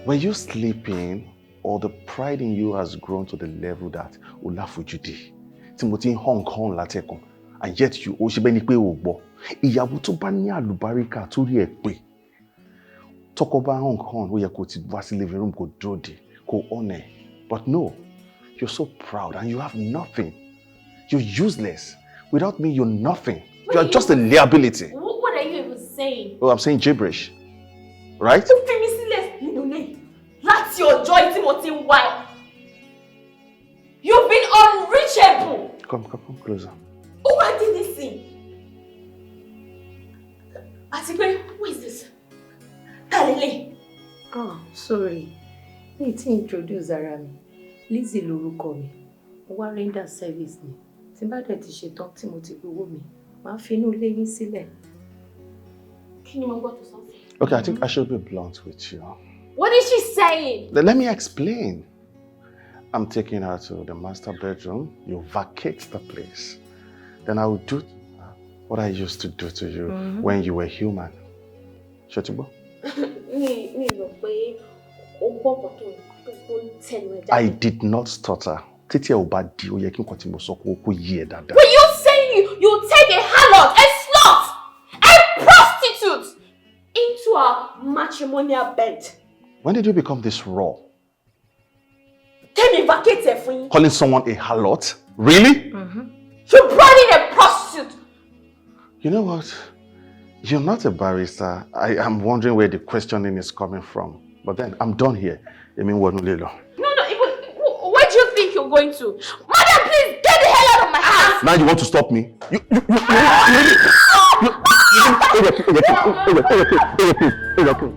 Were you sleeping, or the pride in you has grown to the level that o láfojúdi tí mo ti ń honk horn látẹ̀kùn, and yet you ó ṣe bẹ́ẹ̀ ni pé o gbọ́? Ìyàwó tó bá ní àlùbáríkà, tó rí ẹ̀ pé, tọkọ bá honk horn, ó yẹ kó ti wá sí living room, kó dúró dè, kó honour ẹ̀. But no, you're so proud and you have nothing. You're useless. Without me, you're nothing. You are just a liability. What are you even saying? Oh, I'm saying gibberish, right? Ó fi mi sílẹ̀ nínú ilé láti ọjọ́ tí mo ti ń wá ẹ. You've been unreachable. Come, come, come closer. Ó wá dé nísìn. Àti pé, who is this? Ta lélẹ̀? Ah, sorry. Mi ti introduce ara mi. Lizzy lorúkọ mi. Mo wá render service ni. Tí n bá dẹ̀ ti ṣetán, tí mo ti gbowó mi, màá fi inú ilé yín sílẹ̀. Kí ni mo gbọ́ tó sọ sí? Okay, I think I should be blunt with you. What is she saying? Then let me explain. I'm taking her to the master bedroom. You vacate the place. Then I will do what I used to do to you when you were human. Ṣé o ti gbọ́? Mi rò pé o gbọ́ nǹkan tó ń tẹnu ẹ̀ jáde. I did not stutter. Títí ẹ ò bá di, ó yẹ kí nǹkan tí mo sọ kó yé ẹ dáadáa. Were you saying you take a harlot, a slut, a prostitute into our matrimonial bed? When did you become this raw? Kémi vacate ẹ̀ fún yín. Calling someone a harlot? Really? You brought in a prostitute. You know what? You're not a barrister. I am wondering where the questioning is coming from. But then I'm done here. Èmi ń wọnú ilé lọ. No, even, where do you think you're going to? Madam, please get the hell out of my house. Now you want to stop me? You really, you, you, you,